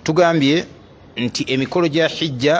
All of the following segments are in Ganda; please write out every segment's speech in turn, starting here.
Tugambye nti emikolo gya hijja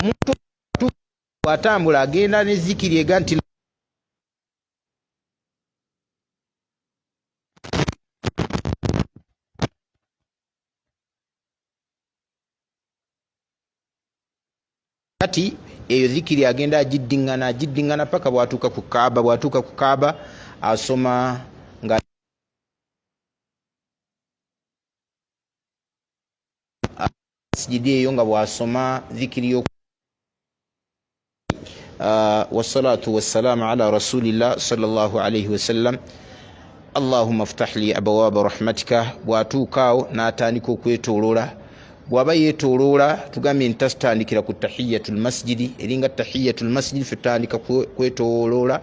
Omuntu bw'atambula agenda ne zikiri ega nti Kati eyo zikiri agenda agiddiŋŋana agiddiŋŋana paka bw'atuuka ku Kaaba. Bw'atuuka ku Kaaba asoma nga masjidi eyo nga bw'asoma zikiri yo. Wassalatu wassalamu ala rasulillah sallallahu alaihi wasallam, allahumma ftah li abawaba rahmatika. Bw'atuuka awo n'atandika okwetoloola. Bw'aba yeetoloola, tugambye nti tatandikira ku tahiyatu lmasjidi, eringa tahiyatu lmasjidi fe tutandika kwetoloola.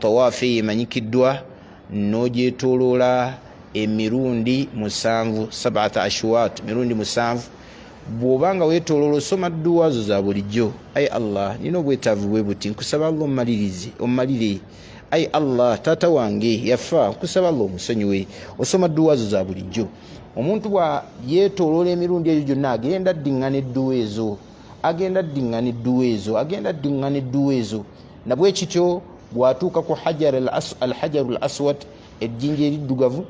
Tawaafu eyo emanyikiddwa n'ogyetoloola emirundi 7, sabata ashwat, mirundi 7. Bw'oba nga weetoloola osoma dduwa zo za bulijjo: ayi Allah, nina obwetaavu bwe buti, nkusaba Allah ommalirize, ommalire. Ayi Allah, taata wange yafa, nkusaba Allah omusonyiwe. Osoma dduwa zo za bulijjo. Omuntu bwa yeetoloola emirundi egyo gyonna, agenda addiŋŋana edduwa ezo, agenda addiŋŋana edduwa ezo, agenda addiŋŋana edduwa ezo. Nabwe kityo bw'atuuka ku alhajaru al aswad, ejjinja eriddugavu,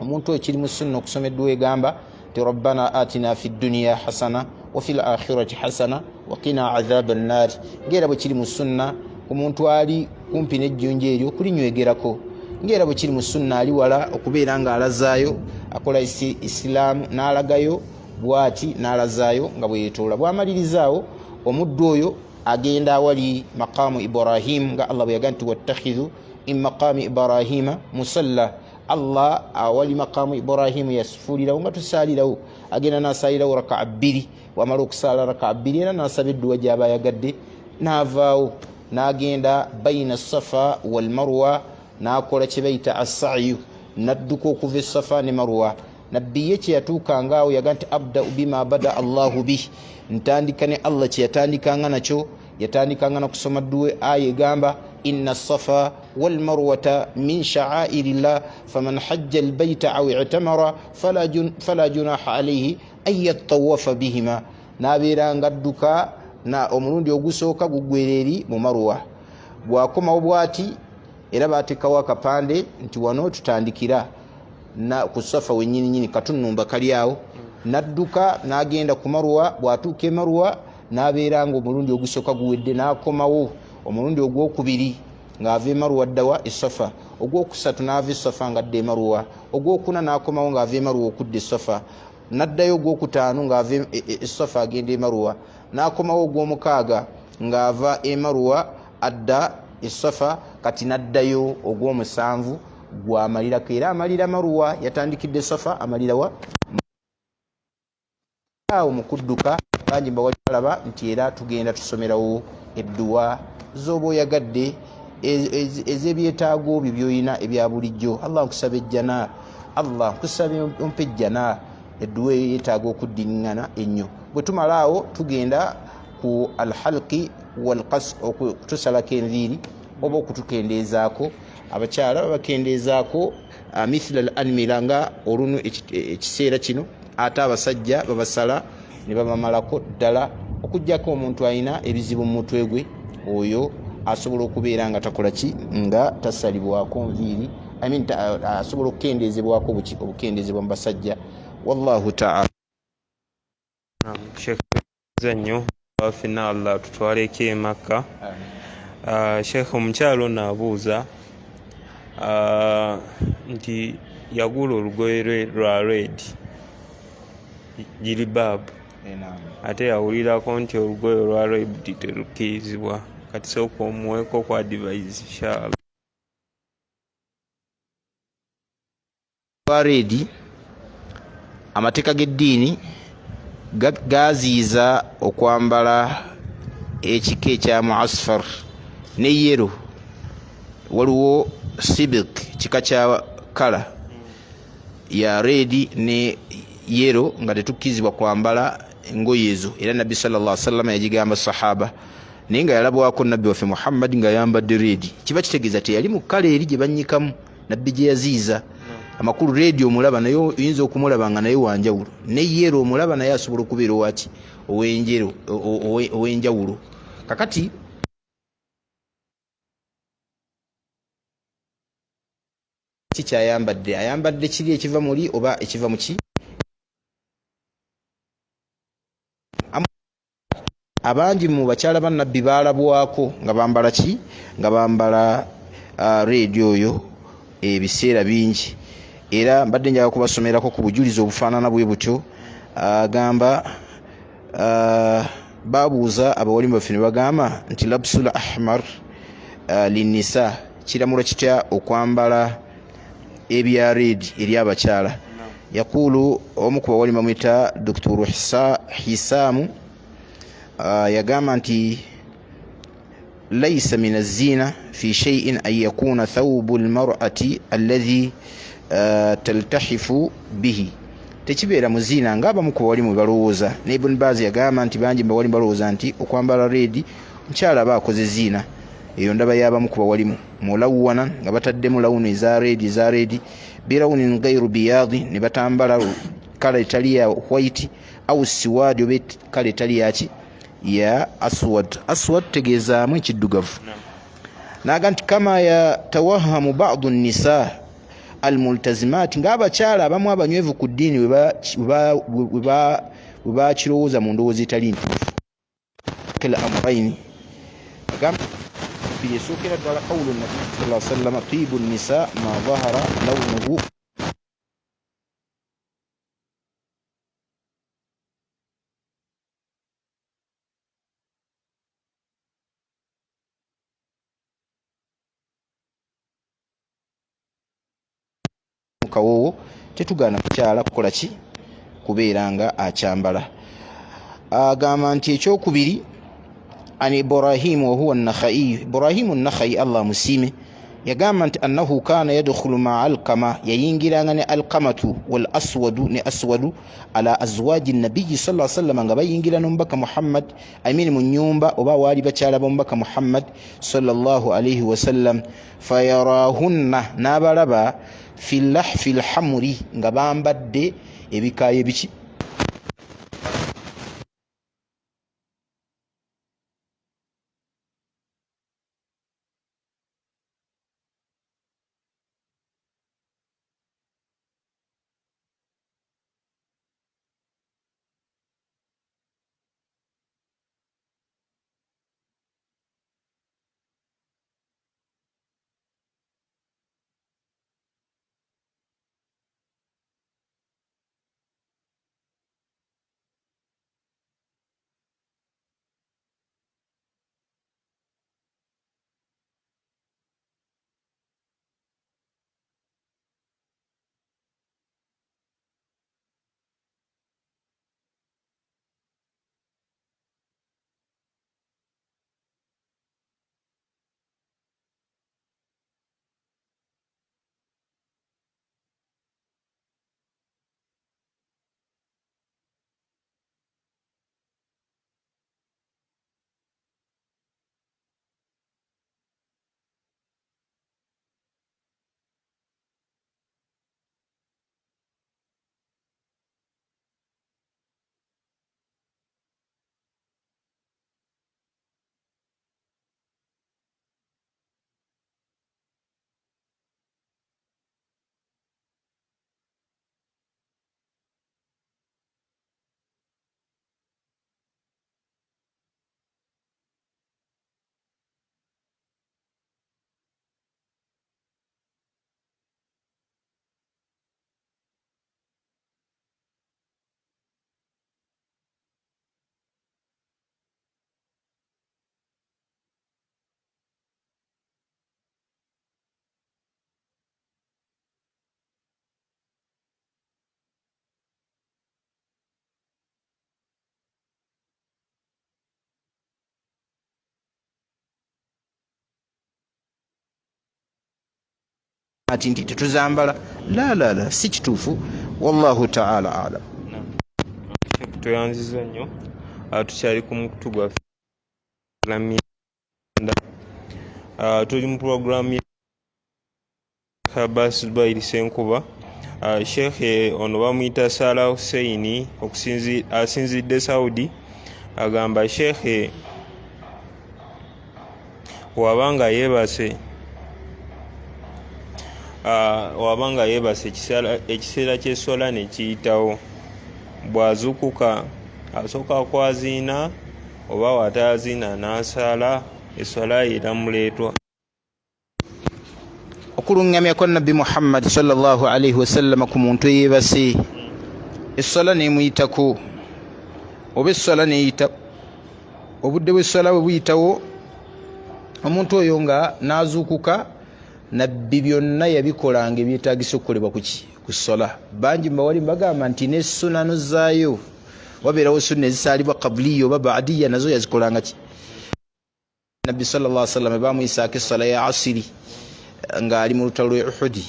omuntu oyo kiri mu sunna okusoma edduwa egamba nti rabbana atina fi dduniya hasana wafi lakhirati hasana wakina azaba nnaari, ngaera bwe kiri mu sunna ku muntu ali kumpi n'ejjinja eryo okulinywegerako, ngaera bwe kiri mu sunna ali wala okubeera ng'alazaayo, akola isilaamu n'alagayo bwati n'alazaayo nga bwe yeetoola. Bw'amalirizaawo, omuddu oyo agenda awali maqaamu Ibrahimu, nga Allah bwe yaga nti wattakhidhu in maqaami Ibrahima musalla. Allah awali maqaamu Ibrahimu yasufuulirawo nga tusaalirawo. Agenda n'asaalirawo rakaa 2. Wamala okusaala rakaa 2, era n'asaba edduwa gy'aba ayagadde, n'avaawo n'agenda baina Safa walmarwa, n'akola kye bayita assayu, n'adduka okuva esafa ne Marwa. Nabbi ye kye yatuukanga awo yaga nti abdau bima bada Allahu bih, ntandika ne Allah kye yatandikanga nakyo. Yatandikanga na kusoma dduwe aya egamba inna safa walmarwata min sha'airillah faman hajja albaita aw i'tamara fala junaha alaihi an yatawafa bihima. N'abeera nga adduka na omulundi ogusooka guggwera eri mu Marwa. Bw'akomawo bw'ati, era bateekawo akapande nti wano tutandikira na ku Safa wennyininyini, katunumba kali awo. N'adduka n'agenda ku Marwa. Bw'atuuka e Marwa n'abeera nga omulundi ogusooka guwedde, n'akomawo omulundi ogwokubiri ng'ava e Marwa ddawa e Safa, ogwokusatu n'ava e Safa ng'adda e Marwa, ogwokuna n'akomawo ng'ava e Marwa okudda e Safa, n'addayo ogwokutaano ng'ava e Safa agenda e Marwa, n'akomawo ogwomukaaga ng'ava e Marwa adda e Safa. Kati n'addayo ogwomusanvu gwamalirako, era amalira Marwa. Yatandikidde Safa, amalira wa awo mu kudduka. Bangi mbawali balaba nti era tugenda tusomerawo Edduwa z'oba oyagadde ez'ebyetaago byo by'olina ebya bulijjo. Allah nkusaba ejjana, Allah nkusaba ompe ejjana. Edduwa eyo yeetaaga okuddiŋŋana ennyo. Bwe tumala awo tugenda ku alhalqi walqas, okutusalako enviiri oba okutukendeezaako. Abakyala babakendeezaako mithla al anmila, nga olunu ekiseera kino, ate abasajja babasala ne babamalako ddala, okuggyako omuntu alina ebizibu mu mutwe gwe, oyo asobola okubeera nga takola ki, nga tasalibwako nviiri, I mean, asobola okukendeezebwako obukendeezebwa mu basajja. Wallahu taala. Sheikh nnyo ffenna Allah tutwaleko e Makka. Sheikh, omukyalo ono abuuza nti yagula olugoye lwe lwa red jilibaabu, ate yawulirako nti olugoye olwa red terukkirizibwa. Kati sooka omuweeko ku advice inshallah. Lwa red, amateeka g'eddiini gaziyiza okwambala ekika ekya muasfar ne yellow. Waliwo sibik, kika kya kala ya red ne yellow, nga tetukkirizibwa kwambala engoye ezo. Era Nabbi sallallahu alaihi wasallam yagigamba sahaba, naye nga yalabwako Nabbi waffe Muhammad nga yambadde red, kiba kitegeeza teyali mu kala eri gye bannyikamu Nabbi gye yaziyiza. Amakulu, red omulaba naye oyinza okumulaba nga naye wanjawulo, ne yellow omulaba naye asobola okubeera owaki, ow'enjero, ow'enjawulo. Kakati ki kyayambadde? Ayambadde kiri ekiva muli oba ekiva muki? Abangi mu bakyala ba Nabbi baalabwako nga bambala ki, nga bambala red oyo ebiseera bingi. Era mbadde njagala kubasomerako ku bujulizi obufaanana bwe butyo. Agamba, babuuza abawalimu baffe ne bagamba nti labsul ahmar linnisa, kiramulwa kitya okwambala ebya red eri abakyala? Yaqulu, omu ku bawalimu bamuyita Dr Hisaamu, yagamba nti laisa min azina fi shay'in an yakuna thawbu almar'ati alladhi taltahifu bihi, tekibeera mu ziina ng'abamu ku bawalimu balowooza. Ne Ibn Baz yagamba nti bangi mu bawalimu balowooza nti okwambala red mukyala aba akoze ziina. Eyo ndaba y'abamu ku bawalimu. Mulawwana, nga bataddemu lawunu eza red, eza red, bilawunin gairu biyadi, ne batambala kala etali ya white, au siwadi, oba kala etali yaki, ya aswad. Aswad tegeezaamu ekiddugavu. Naga nti kama yatawahamu badu nisa almultazimaati, ng'abakyala abamu abanywevu ku ddiini bwe bakirowooza mu ndowooza etali ntuufu. Kal amraini, agamba esookera ddala qawulu nabi sallallahu alaihi wasallam tibu nisa ma dhahara lawnuhu kawowo. Tetugaana mukyala kukola ki, kubeera nga akyambala. Agamba nti ekyokubiri, an Ibrahimu wahuwa Nakhaiyu, Ibrahimu Nakhai Allah amusiime, yagamba nti annahu kana yadkhulu maa Alkama, yayingiranga ne Alkamatu, wal Aswadu, ne Aswadu, ala azwaji nabiyi sa sallama, nga bayingira n'omubaka Muhammad, I mean mu nyumba oba waali bakyala b'omubaka Muhammad sallallahu alaihi wasallam, fayarahunna, n'abalaba, fi lahfi lhamuri, nga bambadde ebikaayo ebiki. Ati nti tetuzambala, la la la, si kituufu. Wallahu taala alam. Tweyanziza nnyo. Tukyali ku mukutu gwaffe, tuli mu pulogulaamu Abbas Zubairi Ssenkuba. Sheikh ono bamuyita Salah Hussein, asinzidde Saudi. Agamba, Sheikh, wabanga yeebase wabanga yeebase ekiseera ky'esswala ne kiyitawo, bw'azuukuka asooka kwaziina oba w'ataaziina n'asaala esswala ye eramuleetwa? Okuluŋŋamya kwa Nabbi Muhammadi sallallahu alaihi wasallama ku muntu eyeebase esswala nemuyitako, oba esswala neyita, obudde bw'esswala bwe buyitawo, omuntu oyo nga n'azuukuka, Nabbi byonna yabikolanga ebyetagisa okukolebwa kuki ku sswala. Bangi mubawali mbagamba nti nesunano zaayo, wabeerawo sunna ezisaalibwa kabuliya oba baadiya, nazo yazikolanga ki Nabbi sallallahu alaihi wasallam. Bamuyisaako esswala ya asiri ng'ali mu lutalo lwe Uhudi,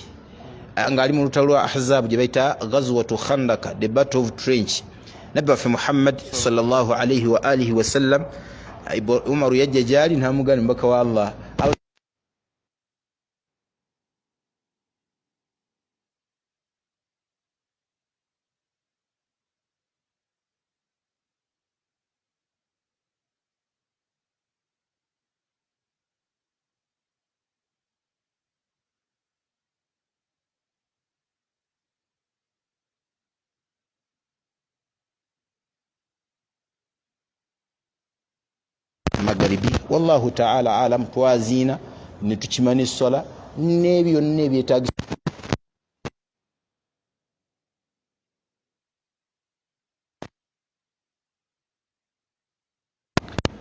ng'ali mu lutalo lwa Ahzabu, gye bayita Ghazwatu Khandaka, the battle of trench. Nabbi waffe Muhammad sallallahu alaihi wa alihi wasallam, Umaru yajja gyali namugamba, "Mubaka wa Allah, magaribi." Wallahu taala alam. Twaziina netukima neswala n'ebyonna ebyetagisa.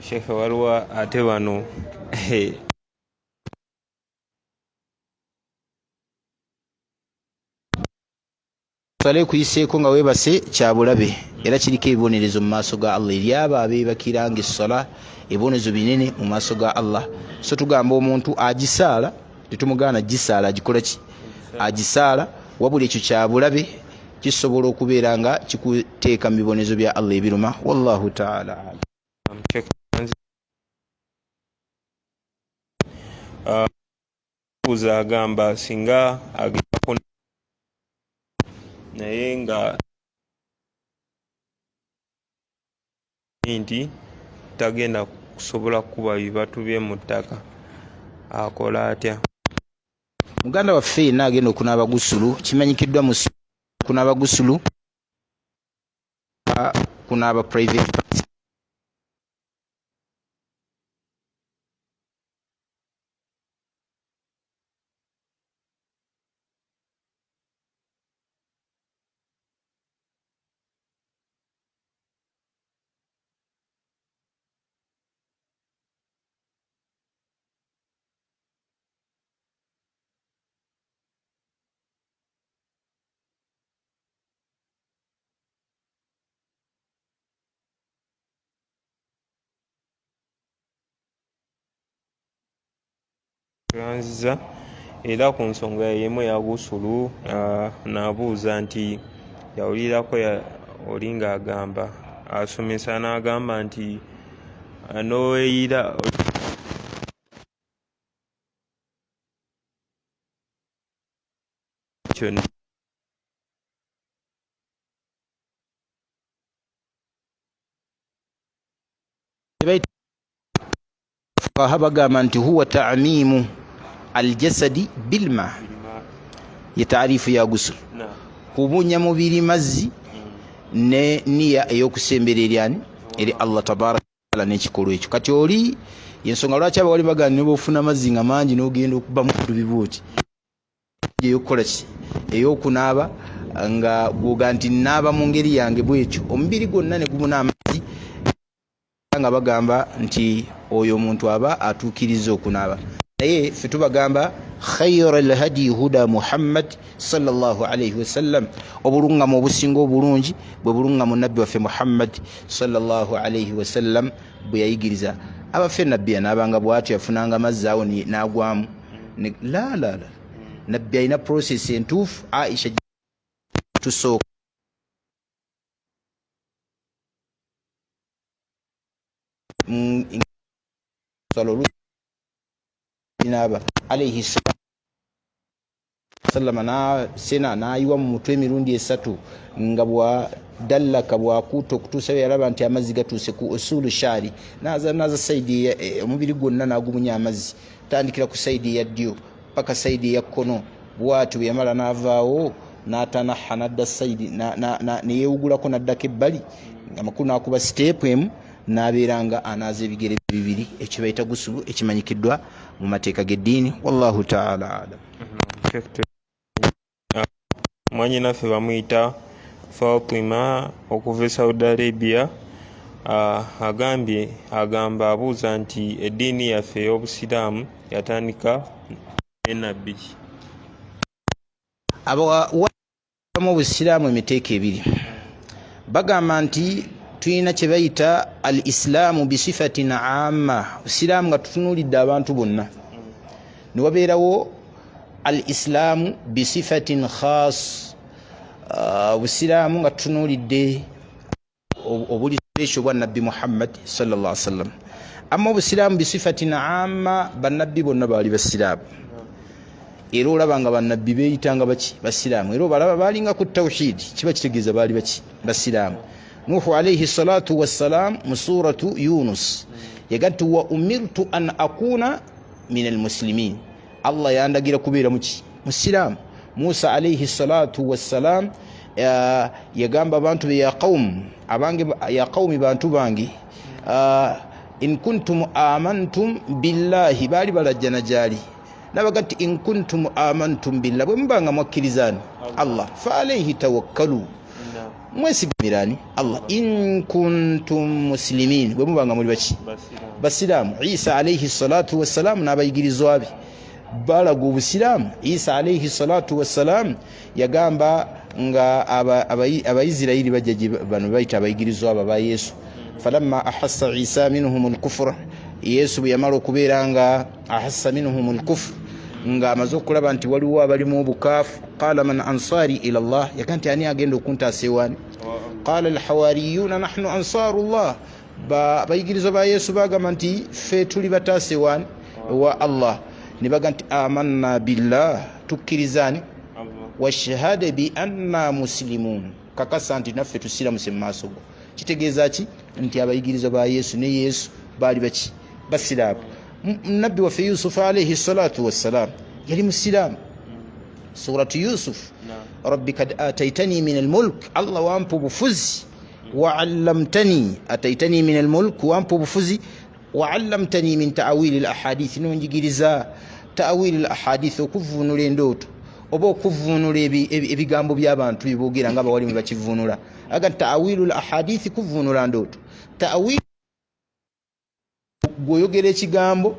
Sheikh, waliwo ate bano. Swala ekuyiseeko nga weebase kyabulabe, era kiriko ebibonerezo mu maaso ga Allah eri abo abeebakiranga essala, ebibonerezo binene mu maaso ga Allah. So tugamba omuntu agisaala, tetumugaana gisaala, agikola ki, agisaala, wabula ekyo kyabulabe, kisobola okubeera nga kikuteeka mu bibonerezo bya Allah ebiruma. Wallahu taala alam. Buuza, agamba singa agendako naye nga nti tagenda kusobola kukuba bibatu bye mu ttaka, akola atya? Muganda waffe yenna agenda okunaaba gusulu, kimanyikiddwa mu kunaaba gusulu, kunaaba private parts. Tweyanziza. Era ku nsonga y'emu eya gusulu, n'abuuza nti yawulirako oli ng'agamba, asomesa n'agamba nti n'oweeyira kyonna. Fuqaha bagamba nti huwa tamimu aljasadi bilma, ye taarifu ya gusul, kubunya mubiri mazzi ne niya ey'okusembera eri ani? Eri Allah tabaraka wataala n'ekikolwa ekyo. Kati oli yensonga lwaki abawali bagamba ne bwofuna amazzi nga mangi n'ogenda okubamu kudubi bwoti eyokukola ki, ey'okunaaba, nga gwoga nti naaba mu ngeri yange bwetyo, omubiri gwonna ne gubuna amazzi, nga bagamba nti oyo omuntu aba atuukiriza okunaaba. Naye ffe tubagamba khayra alhadi huda Muhammad sallallahu alaihi wasallam, obulungamu obusinga obulungi bwe bulungamu Nabbi waffe Muhammad sallallahu alaihi wasallam bwe yayigiriza. Abaffe, Nabbi yanaabanga bwatyo? Yafunanga amazzi awo n'agwamu? La la la. Nabbi alina process entuufu. Aisha tusooka naaba alaihi sallama nasena nayiwa mu mutwe emirundi esatu nga bwa dallaka bwakuuta okutuusa bwe yalaba nti amazzi gatuuse ku usulu shaari, naza naza saidi omubiri gwonna nagumunya amazzi, tandikira ku saidi eya ddyo paka saidi eya kkono. Bwatyo bwe yamala n'avaawo n'atanaha n'adda saidi neyewugulako n'addako ebbali, amakulu n'akuba siteepu emu n'abeera nga anaaza ebigere bibiri, ekyo bayita gusubu ekimanyikiddwa mu mateeka g'eddiini. Wallahu taala alam. Mwanyinaffe bamuyita Fatima okuva e Saudi Arabia, agambye, agamba, abuuza nti eddiini yaffe ey'Obusiraamu yatandika ne nabbi ki? Abawamu Obusiraamu emiteeko ebiri bagamba nti tulina kye bayita al islaamu bisifatin amma, Busiraamu nga tutunuulidde abantu bonna, ne wabeerawo al islaamu bisifatin khas, Obusiraamu nga tutunuulidde obuli special bwa Nabbi Muhammad sallallahu alaihi wasallam. Amma Obusiraamu bisifatin amma, bannabbi bonna baali basiraamu, era olaba nga bannabbi beeyitanga baki? Basiraamu. Era obalaba baalinga ku tawhidi, kiba kitegeeza baali baki? Basiraamu. Nuhu alaihi salatu wassalam mu suratu Yunus yaga nti wa umirtu an akuna min almuslimin, Allah yandagira kubeera muki? Musiraamu. Musa alaihi salatu wassalam yagamba abantu be, ya qaum, abange, ya qaumi, bantu bange, in kuntum amantum billahi, baali balajjana gyali nabaga nti in kuntum amantum billah, bwe muba nga mwakkirizani Allah, fa alaihi tawakkalu, mwesigamirani Allah, in kuntum muslimin, bwe muba nga muli baki? Basiraamu. Isa alaihi salatu wassalamu n'abayigirizwa be balaga Obusiraamu. Isa alaihi salatu wassalam yagamba nga Abaisirairi bajja bano bayita abayigirizwa abo aba Yesu, falamma ahassa Isa minhum lkufra, Yesu bwe yamala okubeera nga ahassa minhum lkufr, nga amaze okulaba nti waliwo abalimu obukaafu, qala man ansari ila llah, yaga nti ani agenda okuntaasa ewani? Qala alhawariyuna nahnu ansaru llah, abayigirizwa ba Yesu bagamba nti ffe tuli bataasa ewani? Ewa Allah. Ne baga nti amanna billah, tukkirizani, washhade bi anna muslimun, kakasa nti naffe tusiramuse mu maaso go. Kitegeeza ki? Nti abayigirizwa ba Yesu ne Yesu baali baki? Basiraamu. Nabbi waffe Yusufu alaihi salatu wassalam yali musiraamu. Suratu Yusuf, rabbi kad ataitani min almulk, Allah wampa obufuzi, waallamtani, ataitani min almulk, wampa obufuzi, waallamtani min taawili lahadithi, nonjigiriza taawili lahadithi, okuvunula endooto oba okuvunula ebigambo by'abantu byeboogera nga bawali mwe bakivunula. Aga taawilu lahadithi kuvunula ndooto. Taawil gweoyogera ekigambo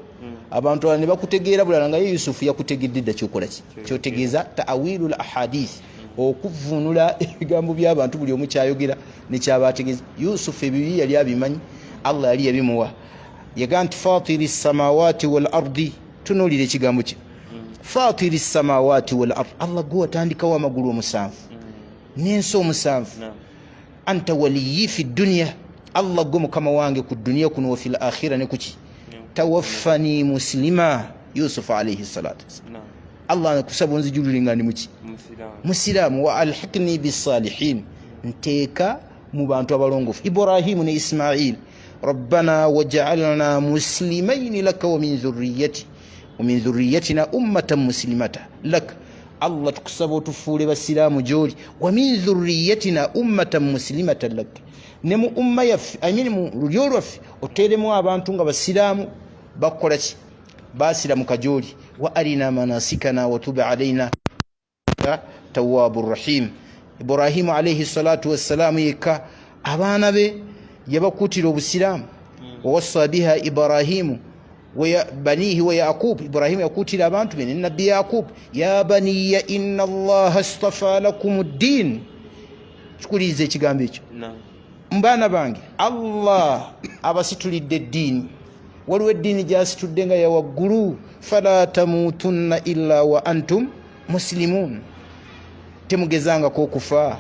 abantu abalala ne bakutegeera bulala, nga ye Yusufu yakutegedde dda kyokola ki kyotegeeza. Taawilu lahadithi okuvunula ebigambo by'abantu, buli omu kyayogera nekyaba ategeeza. Yusufu ebibi yali abimanyi, Allah yali yabimuwa. Yaga nti fatiri samawati wal ardi, tunuulira ekigambo kye, fatiri samawati wal ard, Allah gwe watandikawo amagulu omusanvu n'ensi omusanvu, anta waliyi fi dunya, Allah gwe mukama wange ku duniya kuno, wa fil akhira, ne kuki, tawaffani muslima. Yusufu alaihi salatu wassalam, Allah nakusaba onzijulule nga ndi muki? Musiraamu. Wa alhikni bisalihin, nteeka mu bantu abalongofu. Ibrahimu ne Ismail, rabbana wajaalna muslimaini laka wamin dhuriyati wamin dhuriyatina ummatan muslimata lak, Allah tukusaba otufuule basiraamu gyoli, wamin dhuriyatina ummatan muslimatan lak, ne mu umma yaffe, I mean mu lulyo lwaffe oteeremu abantu nga basiraamu, bakukola ki? Basiramuka gyoli. Wa arina manasikana watub alaina tawabu rahim. Ibrahimu alaihi salatu wassalamu yekka abaana be yabakuutira Obusiraamu. Wawassa biha Ibrahimu banihi wa Yaqub, Ibrahimu yakuutira abantu be ne Nabbi Yaqub, ya baniya inna Allaha stafa lakum ddin. Kikuliriza ekigambo ekyo, mbaana bange, Allah abasitulidde eddiini, waliwo eddiini gyasitudde nga yawaggulu, fala tamutunna illa wa antum. Muslimun, temugezangako okufa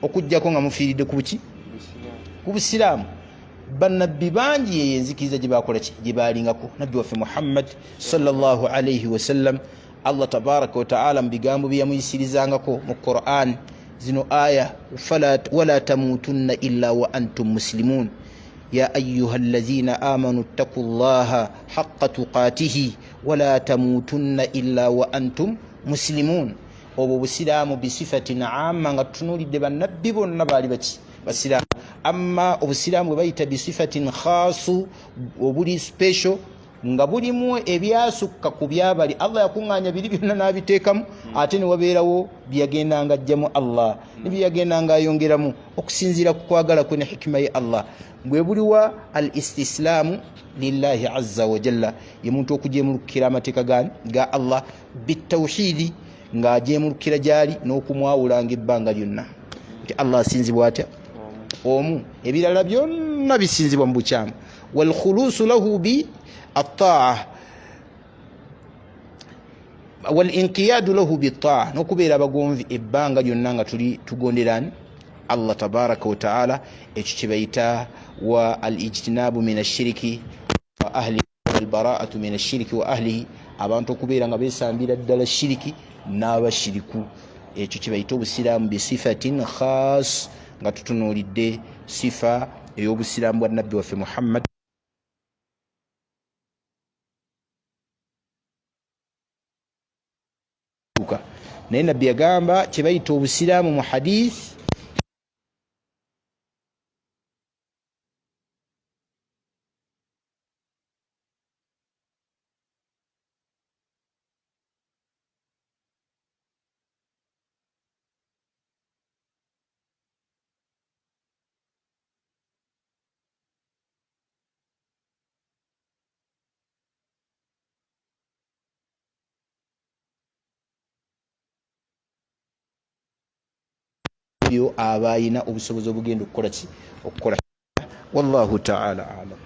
okujjako nga mufiiridde ku buki? Ku busiraamu. Bannabbi bangi yeyo enzikiriza gye bakola ki? Gye baalingako. Nabbi waffe Muhammad sallallahu alaihi wasallam, Allah tabaraka wataala mu bigambo bye yamuyisirizangako mu Quran zino aya, wala tamutunna illa wa antum muslimun, ya ayuha allazina amanu ttaku llaha haqa tuqatihi wala tamutunna illa wa antum muslimun. Obwo obusiraamu bisifatin amma, nga tutunuulidde bannabbi bonna baali baki? Basiraamu. Amma obusiraamu bwe bayita bisifatin khasu, obuli special, nga bulimu ebyasukka ku byabali, Allah yakuŋŋaanya biri byonna n'abiteekamu, ate ne wabeerawo byeyagendanga ajjamu Allah ne byeyagendanga ayongeramu okusinziira ku kwagala kwe ne hikima ye. Allah bwe buliwa? Al istislaamu lillahi azza wajalla, ye muntu okujemulukira amateeka ga Allah bitawhidi, ng'ajemulukira gyali n'okumwawulanga ebbanga lyonna nti Allah asinzibwa atya? Omu. Ebirala byonna bisinzibwa mu bukyamu. Walkhulusu lahu bi attaa walinqiyadu lahu bitaa, n'okubeera abagonvi ebbanga lyonna nga tuli tugonderani Allah tabaraka wataala. Ekyo kyebayita wa al ijtinabu min ashiriki wa ahli, albaraatu min ashiriki wa ahlihi, abantu okubeera nga besambira ddala shiriki n'abashiriku. Ekyo kyebayita obusiraamu bisifatin khas, nga tutunuulidde sifa ey'obusiraamu bwa nabbi waffe Muhammad. Naye nabbi yagamba kyebayita obusiraamu mu hadith ebyo aba ayina obusobozi obugenda okukola ki? Okukola. Wallahu taala alam.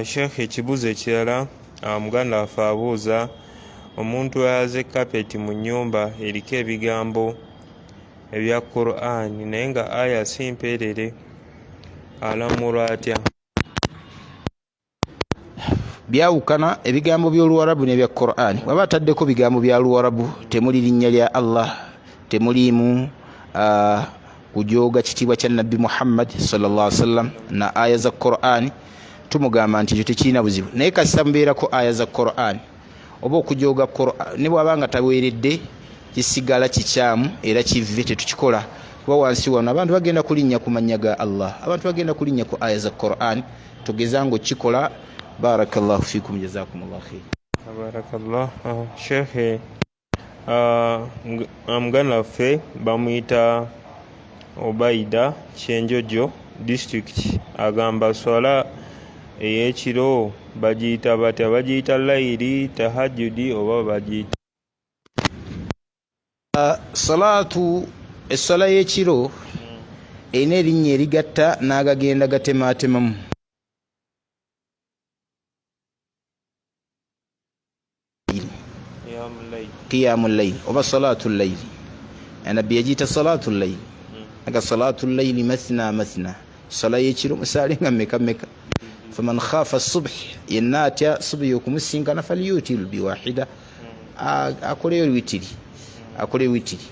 Sheikh, ekibuuzo ekirala, muganda waffe abuuza, omuntu ayaze kapeti mu nnyumba eriko ebigambo ebya Quran naye nga aya si mpeerere, alamulwa atya? Byawukana ebigambo by'Oluwarabu n'ebya Quran. Waba ataddeko bigambo bya Luwarabu, temuli linnya lya Allah, temuliimu kujooga kitiibwa kya Nabbi Muhammad sallallahu alaihi wasallam na aya za Quran, tumugamba nti ekyo tekirina buzibu. Naye kasita mubeerako aya za Quran oba okujooga Quran, ne bwaba nga taweeredde, kisigala kikyamu era kive, tetukikola, kuba wansi wano abantu bagenda kulinnya ku mannya ga Allah, abantu bagenda kulinnya ku aya za Quran. Tugeza nga okikola. Barakallahu fikum, jazakumullah khair. Barakallah. Shekhe, muganda waffe bamuyita Obaida, Kyenjojo district, agamba swala ey'ekiro bagiyita batya? Bagiyita layiri, tahajjudi oba bagiyita Salatu, esswala y'ekiro erina erinnya erigatta n'agagenda gatematemamu. Qiyamu layili oba salatu layili, nabbi yagiyita salatu layili, aga salatu layili mathna mathna, sala y'ekiro musaale nga meka meka. Faman khafa subhi, yenna atya subuhi okumusinkana, falyutiru biwahida, akoleyo witiri, akole witiri.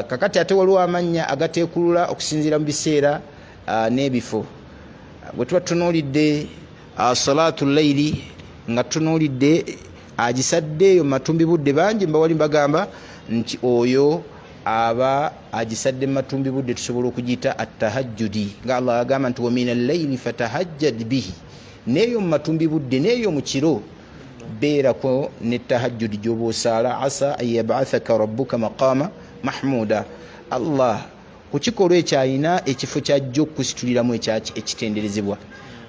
Kakati ate waliwo amannya agateekulula okusinziira mu biseera n'ebifo. Bwe tuba tutunuulidde salatu layili, nga tutunuulidde agisadde eyo mumatumbi budde, bangi mbawali mbagamba nti oyo aba agisadde mumatumbi budde tusobola okugiyita atahajjudi, nga Allah agamba nti wamina llaili fatahajjad bihi. Neeyo mumatumbi budde, neeyo mu kiro beerako ne tahajjudi gyoba osaala, asa an yabathaka rabbuka maqama mahmuda. Allah ku kikolwa ekyo alina ekifo kyajja okukusituliramu ekitenderezebwa.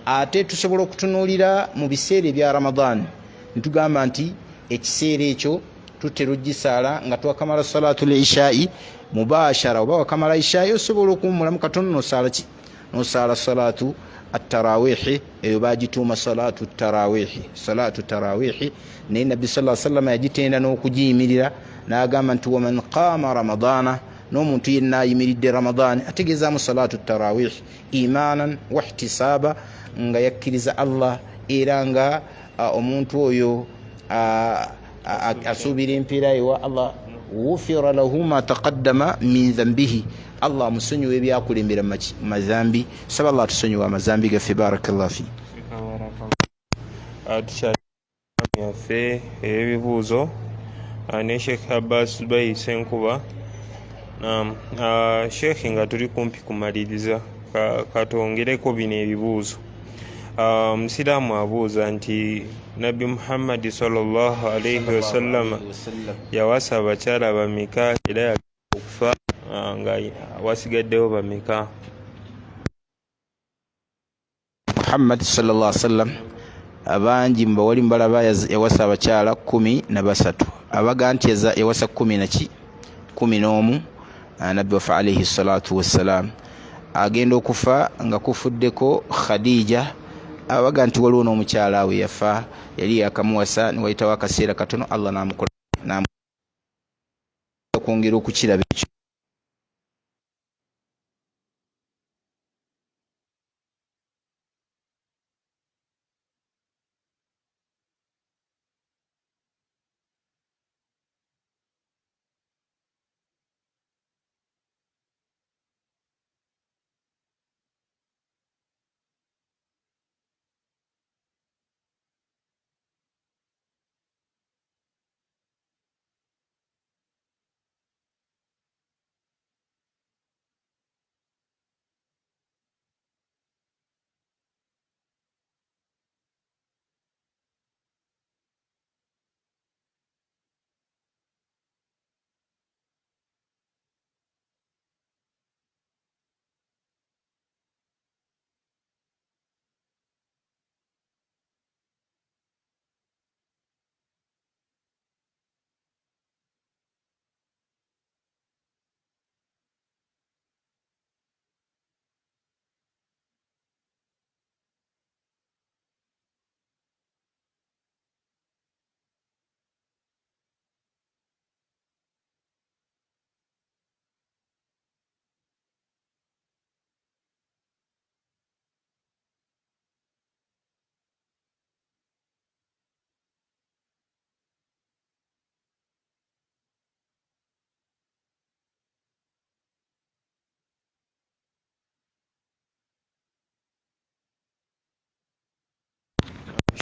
Ate tusobola okutunuulira mu biseera ebya Ramadan, ntugamba nti ekiseera ekyo tutera ogisaala nga twakamala salatu lishai mubashara, oba wakamala ishai osobola okuwummulamu katono nosaala ki? Nosaala salatu atarawihi, eyo bagituuma salatu tarawihi, salatu tarawihi. Naye Nabbi sa sallama yagitenda n'okugiyimirira, n'agamba nti waman qama ramadana, n'omuntu yenna ayimiridde Ramadaani, ategeezaamu salatu tarawihi, imanan wahtisaaba, nga yakkiriza Allah era nga omuntu oyo asuubira empeera ewa Allah, wufira lahu ma taqaddama min dhambihi, Allah amusonyiwa ebyakulembera mazambi. Saba Allah atusonyiwa amazambi gaffe. Barakallah fi. Yaffe ey'ebibuuzo ne Sheikh Abbas Zubair Senkuba. Sheikh, nga tuli kumpi kumaliriza, katongereko bino ebibuuzo. Omusiraamu abuuza nti Nabbi Muhammadi sallallahu alaihi wasallama yawasa abakyala bameka, era okufa nga wasigaddewo bameka? Muhammad sallallahu alaihi wasallam, abangi mubawali mubalaba, yawasa abakyala 13, abaga nti yawasa kumi naki 11. Nabbi waffe alaihi salatu wassalam agenda okufa nga kufuddeko Khadija, abaga nti waliwo n'omukyala awe yafa yali yakamuwasa, niwayitawo akaseera katono Allah namukola kwongera okukiraba ekyo.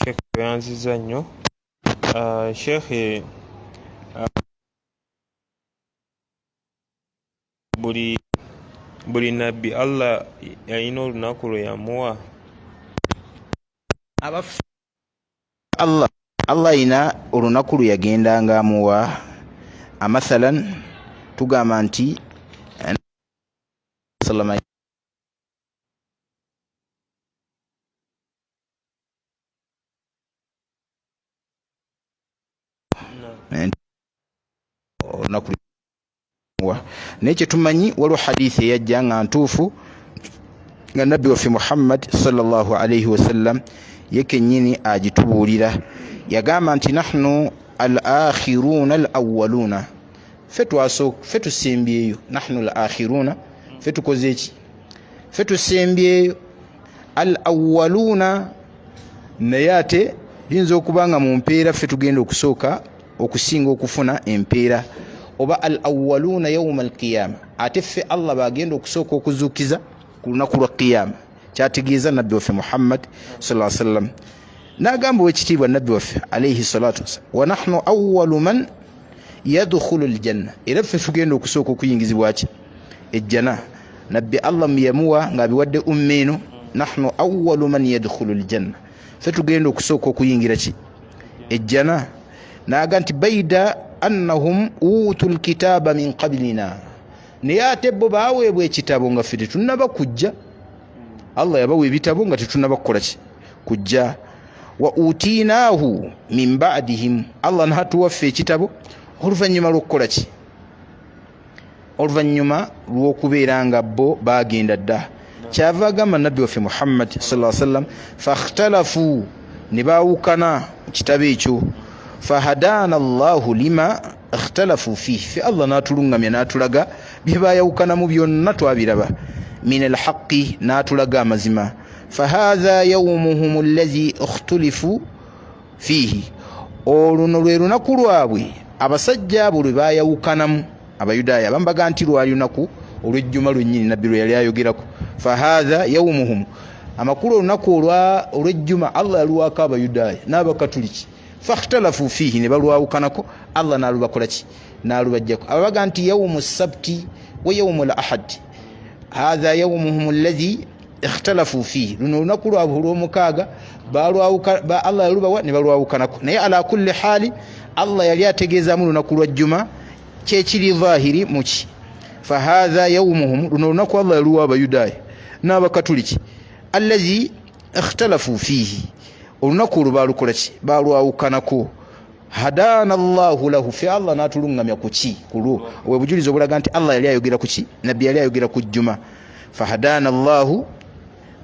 Sheikh, oyanziza nnyo. Sheikh, buli nabbi Allah yalina olunaku lwe yamuwa? Allah ayina olunaku lwe yagendanga amuwa. Amathalan tugamba nti sallama olunaku wa, naye kyetumanyi waliwo hadithi eyajja nga ntuufu, nga nabbi waffe Muhammad sallallahu alaihi wasallam ye kennyini agitubuulira. Yagamba nti nahnu al akhiruna al awwaluna, fe tusembyeyo. Nahnu al akhiruna, fe tukoze eki? Fe tusembyeyo. Al awwaluna, naye ate biyinza okuba nga mu mpeera ffe tugenda okusooka okusinga okufuna empeera. Oba al awwaluna yauma alqiyama, ate ffe Allah bagenda okusooka okuzuukiza ku lunaku lwa qiyama. Kyategeeza nabbi waffe Muhammad sallallahu alaihi wasallam n'agamba owekitiibwa nabbi waffe alaihi salatu wassalam, wa nahnu awalu man yadkhulu aljanna, era ffe tugenda okusooka okuyingizibwa ki? Ejjana. Nabbi Allah yamuwa ng'abiwadde umma eno, nahnu awalu man yadkhulu aljanna, ffe tugenda okusooka okuyingira ki? Ejjana. Naga nti baida annahum utu lkitaba min qablina, naye ate bo baweebwa ekitabo nga ffe tetunaba kujja. Allah yabawa ebitabo nga tetunaba kukola ki? Kujja. Wa utinaahu min badihim, Allah natuwaffe ekitabo oluvannyuma lw'okukola ki? Oluvannyuma lw'okubeera nga bo bagenda dda. Kyava agamba Nabbi waffe Muhammad sallallahu alaihi wasallam, fakhtalafu, ne baawukana mu kitabo ekyo, fahadana Allahu lima ikhtalafu fihi, fe Allah n'atulungamya n'atulaga bye baayawukanamu byonna twabiraba, min alhaqi, n'atulaga amazima. Fahatha yaumuhum allazi ikhtulifu fiihi, oluno lwe lunaku lwabwe abasajja abo lwe baayawukanamu. Abayudaaya abamu baga nti lwali lunaku olw'ejjuma lwennyini Nabbi lwe yali ayogerako. Fahatha yaumuhum, amakulu olunaku olw'ejjuma Allah yaluwaako Abayudaaya n'Abakatuliki. Fakhtalafu fiihi, ne balwawukanako, Allah n'alubakolaki, n'alubajjako. Ababaga nti yaumu sabti wa yaumu l ahad, hatha yaumuhum allazi ikhtalafu fiihi, luno olunaku lwabwe olwomukaaga Allah yalubawa ne balwawukanako. Naye ala kulli haali Allah yali ategeezaamu lunaku lwa jjuma, kyekiri dhahiri muki. Fahatha yaumuhum, luno olunaku Allah yaluwa Abayudaaya n'Abakatuliki, allazi ikhtalafu fiihi, olunaku olwo balukolaki, balwawukanako. Hadana Llahu lahu, fe Allah n'atulungamya kuki, kulwo. Obwe bujulizi obulaga nti Allah yali ayogera kuki, Nabbi yali ayogera ku jjuma. Fahadana Llahu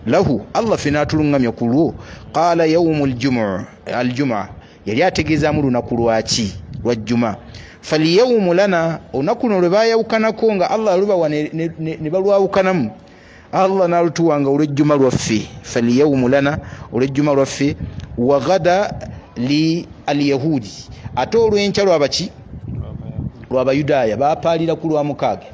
lahu, Allah fe n'atulungamya kulwo. Qala yaumu aljumua, yali ategeezaamu lunaku lwaki, lwa jjuma. Falyaumu lana, olunaku luno lwe bayawukanako nga Allah yalubawa ne balwawukanamu, Allah n'alutuwanga olw'ejjuma lwaffe. Falyaumu lana, olw'ejjuma lwaffe. Waghada li alyahudi, ate olw'enkya lwabaki, lwabayudaaya, bapaalira ku lwa mukaaga.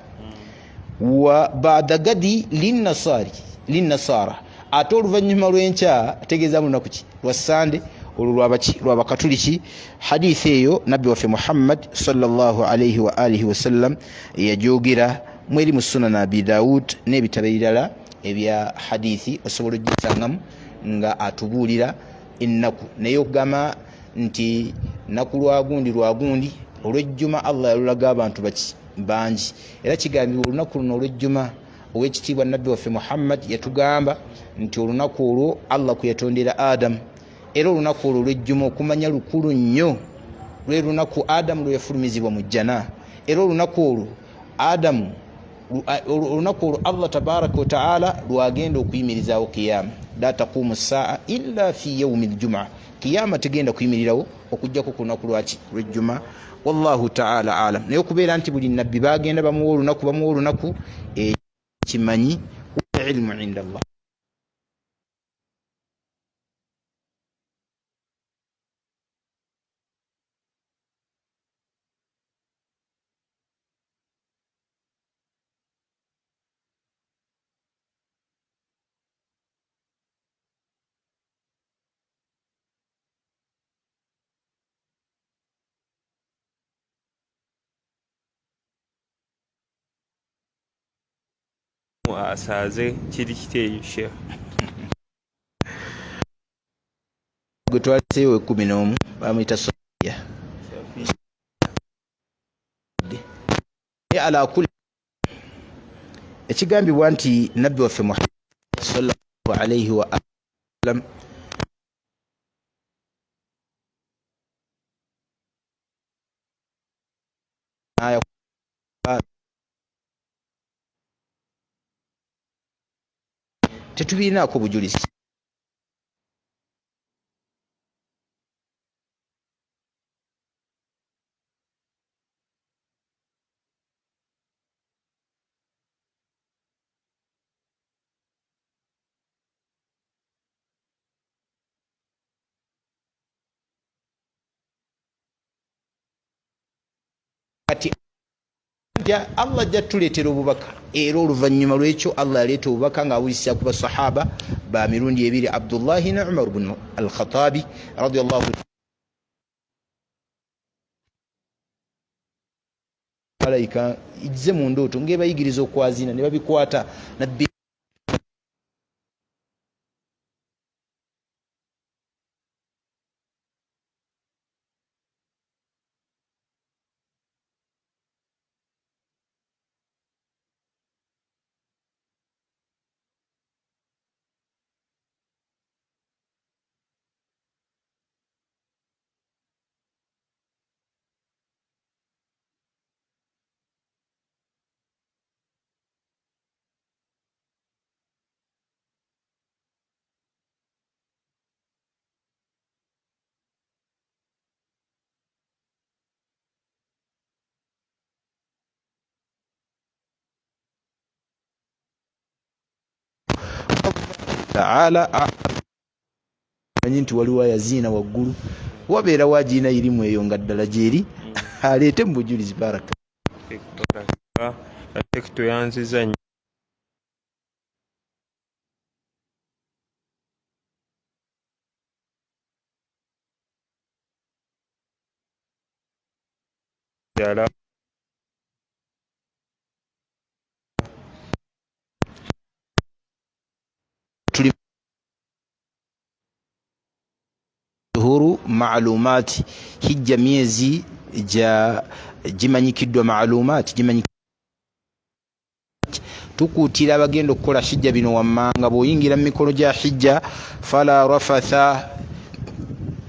Wa bada gadi linnasari, linnasara, ate oluvannyuma lw'enkya ategeeza lunaku ki, lwa Sande, olwo lwabaki, lwabakatuliki. Hadithi eyo Nabbi waffe Muhammad sallallahu alaihi wa alihi wasallam yajogera mweri mu Sunan Abi Daud n'ebitabo ebirala ebya hadithi, osobola ogisangamu nga atubuulira ennaku. Naye okugamba nti naku lwagundi lwagundi olw'ejjuma Allah yalulaga abantu baki, bangi. Era kigambibwa olunaku luno olw'ejjuma owekitiibwa Nabbi waffe Muhammad yatugamba nti olunaku olwo Allah kwe yatondera Adamu. Era olunaku olwo olw'ejjuma okumanya lukulu nnyo, lwe lunaku Adamu lwe yafulumizibwa mu jjana. Era olunaku olwo Adamu, olunaku olwo Allah tabaraka wataala lwagenda okuyimirizaawo kiyama. La taqumu saa illa fi yaumi ljumaa, kiyama tegenda kuyimirirawo okujjako ku lunaku lwaki, lwejjuma. Wallahu taala alam. Naye okubeera nti buli nabbi bagenda bamuwa olunaku, bamuwa olunaku, kimanyi ilmu inda Allah. Asaaze kiri kiti eyo Sheikh? Gwe twaliseewo 11 bamuyita Sofia. Naye ala kulli, ekigambibwa nti Nabbi waffe Muhammad sallallahu alaihi wa sallam tetubirinaako bujulizi. Kati Allah ajja tuleetera obubaka, era oluvannyuma lw'ekyo Allah yaleeta obubaka ng'abuyisa ku basahaba ba mirundi ebiri, Abdullahi ne Umar bnu Alkhatabi radiallahu. Malayika ijze mu ndooto ng'ebayigiriza okwazina ne babikwata Nabbi. Taala manyi nti waliwo ayaziina waggulu, wabeera wagiina irimu eyo nga ddala gyeri, aleete mu bujulizi. Baraka. Tuyanziza nnyo. Tuli huru maalumati, hijja myezi gya gimanyikiddwa, maalumati gimanyikiddwa. Tukuutira abagenda okukola hijja bino wammanga: bw'oyingira mu mikolo gya hijja, fala rafatha,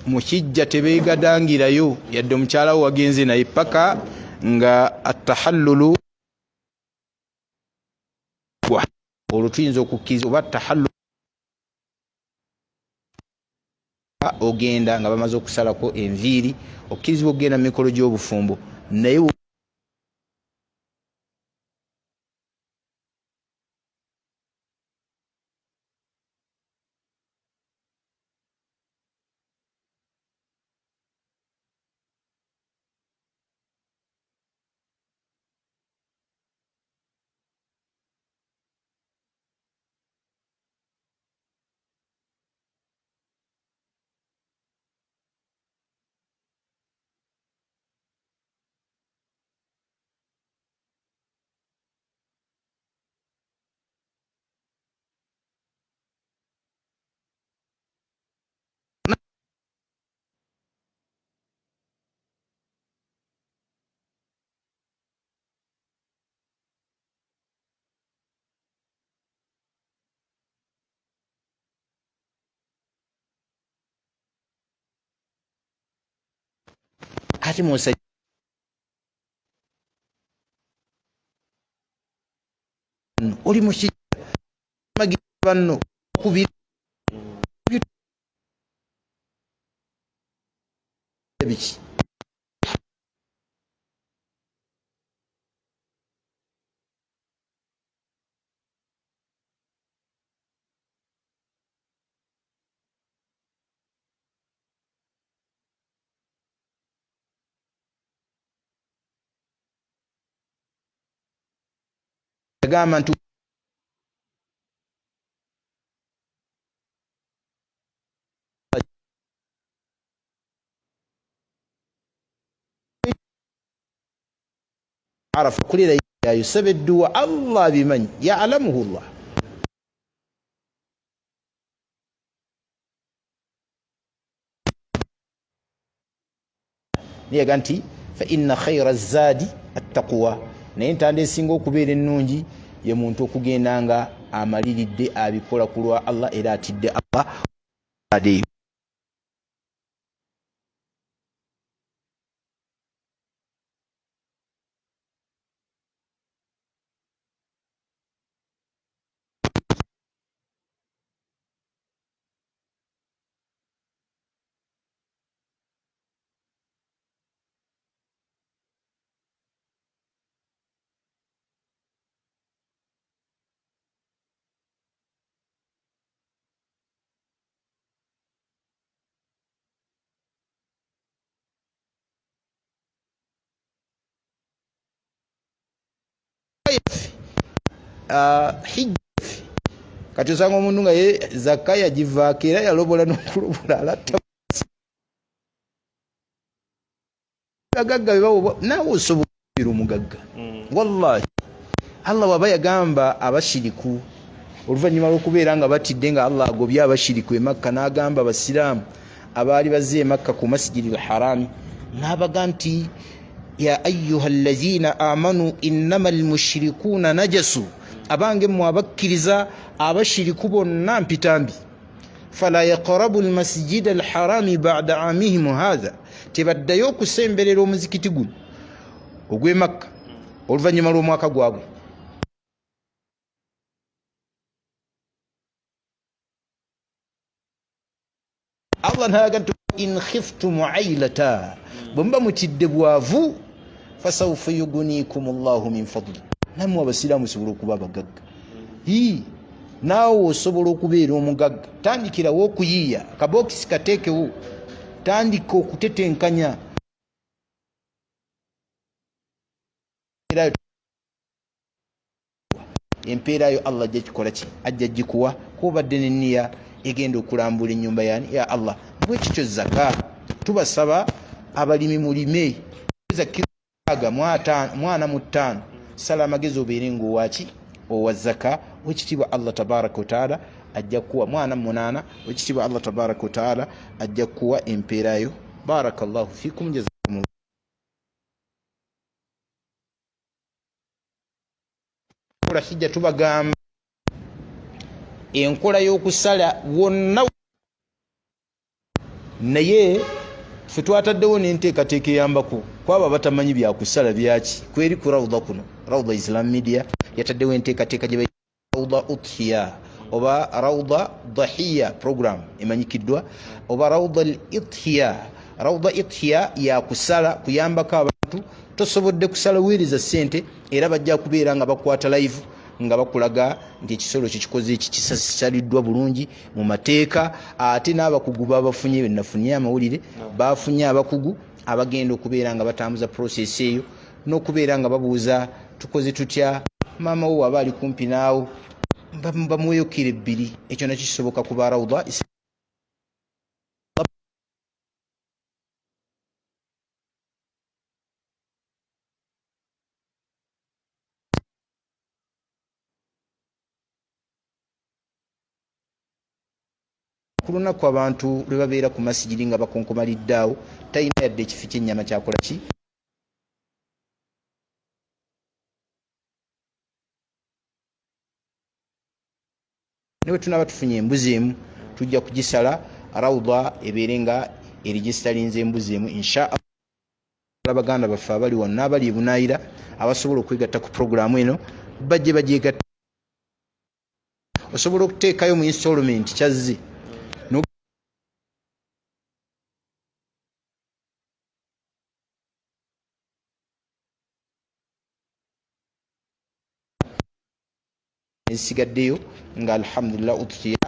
mu hijja tebeegadangirayo yadde omukyala wo wagenze naye paka nga atahallulu, olwo tuyinza okukkiriza oba tahallulu ogenda nga bamaze okusalako enviiri, okkirizibwa okugenda mu mikolo gy'obufumbo, naye ate musa oli muki banno kubiri biki. Yagamba nti Arafa kulira yayosaba edduwa, Allah abimanyi, yalamuhu llah. Naye yaga nti fa inna khaira zaadi attaqwa, naye entanda esinga okubeera ennungi ye muntu okugenda nga amaliridde, abikola ku lwa Allah era atidde Allah. Hijja kati osanga omuntu nga ye zakka yagivaako era yalobola n'okulobola, alatta bagagga bebawo, naawe osobola omugagga. Wallahi, Allah waba yagamba abashiriku oluvannyuma lw'okubeera nga batidde nga Allah agobye abashiriku e Makka, n'agamba abasiraamu abaali bazze e Makka ku Masjidi Lharami, n'abaga nti ya ayuha allazina amanu innama almushrikuuna najasu, abange mmwe abakkiriza, abashiriku bonna mpitambi, fala yaqrabu almasjida alharami bada amihim hatha, tebaddayo okusemberera omuzikiti guno ogw'e Makka oluvannyuma lw'omwaka gwabwe. Allah nalaga nti in khiftum ailata, bwe muba mutidde bwavu, fasaufa yugunikum llahu min fadli, nammwe abasiraamu sobola okuba abagagga. Naawe osobola okubeera omugagga. Tandikirawo okuyiiya, kabokisi kateekewo, tandika okutetenkanya. Empeera yo Allah ajja kikola ki? Ajja gikuwa kubadde neniya egenda okulambula ennyumba yani ya Allah. Bwekityo zaka tubasaba abalimi mulime za kilo 45, sala amagezi obeere ng'owaki owa zaka. Wekitiibwa Allah tabaraka wataala ajja kuwa 48. Wekitiibwa Allah tabaraka wataala ajja kuwa empeerayo. Barakallahu fikum, jazakumullah. Hijja tubagamba enkola y'okusala wonna, naye ffe twataddewo n'enteekateeka eyambako kwabo abatamanyi byakusala byaki. Kweri ku Rauda kuno, Rauda Islam Media yataddewo enteekateeka gye Rauda Uthiya oba Rauda Dahiya program emanyikiddwa oba Rauda al Ithiya. Rauda Ithiya yakusala kuyambako abantu tosobodde kusala, weereza ssente, era bajja kubeera nga bakwata live nga bakulaga nti ekisolo kyo kikoze eki, kisaliddwa bulungi mu mateeka. Ate n'abakugu babafunye, benafunye amawulire, bafunye abakugu abagenda okubeera nga batambuza process eyo n'okubeera nga babuuza tukoze tutya. Maama wo waba ali kumpi naawo, bamuweyo kiro 2, ekyo nakyo kisoboka kuba Rauda. Ku lunaku abantu lwe babeera ku masigiri nga bakonkomalidde awo, talina yadde ekifi ky'ennyama kyakola ki. Ne bwe tunaaba tufunye embuzi emu, tujja kugisala, Rauda ebeere nga erigisitalinze embuzi emu insha Allah. Baganda baffe abali wano n'abali ebunaayira abasobola okwegatta ku puroguramu eno bajje bagyegatta. Osobola okuteekayo mu installment kyazzi. Ezisigaddeyo nga alhamdulillah uthiya.